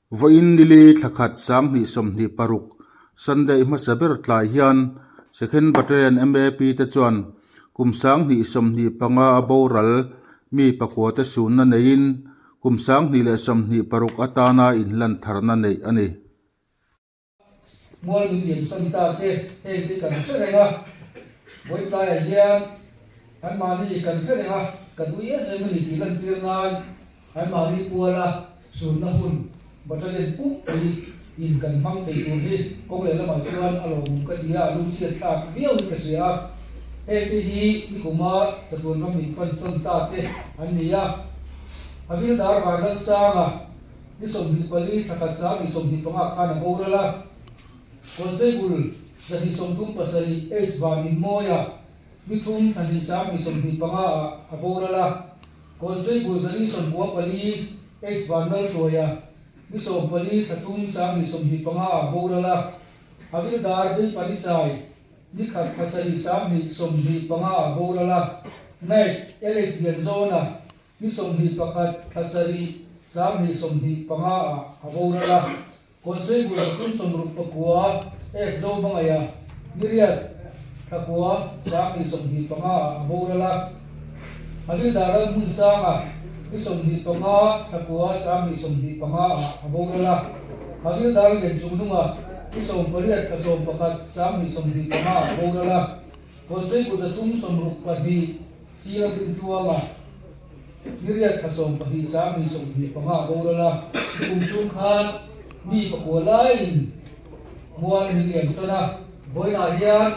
Vawiin nili thla khat 2026 Sunday hmasa ber tlai hian Second Battalion MAP te chuan kum 2025 a boral mi pakua te sunna neiin kum 2026 atana inhlan tharna neih a ni. Mual min lian san ta te heng te kan hre reng a, vawitlaiah hian anmahni kan hre reng a, kan ui em em a ni tih lantir nan anmahni puala sunna hun battalion pumpui in kan hmang thei tur hi kawng leh lamah chuan a lawmawm ka ti a, a lungchhiat thlak viau in ka hria a. Heng te hi nikuma chatuan ram min pan san ta te an ni a, Havildar Vanlalsanga, Ni 24 thla khat 2025 khan a boral a, Constable 237 H Van Inmawia ni thum thla hnih 2025 ah a boral a, Constable 494 H Van Lalhruaia ni 14 thla thum 2025 ah a boral a, Havildar Beipanichai ni khat thla sarih 2025 ah a boral a, Naik LH Lianzawna Ni 21 thla sarih 2025 ah a boral a, Constable 369 F Zohmangaia ni riat thla kua 2025 ah a boral a, Havildar Lalhmunsanga ni 25 thla kua 2025 ah a boral a, Havildar Lianchungnunga ni 18 thla 11 2025 ah a boral a, Constable 362 Sir Dintluanga, ni riat thla 12 2025 a boral a, kum chhung khan mi pakua laiin mual min liam san a, vawiinah hian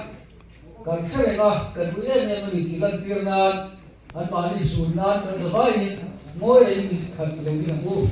kan hre reng a, kan ui em em a ni tih lantir nan anmahni sun nan kan zavaiin ngawi reng in khat lo ding ang u.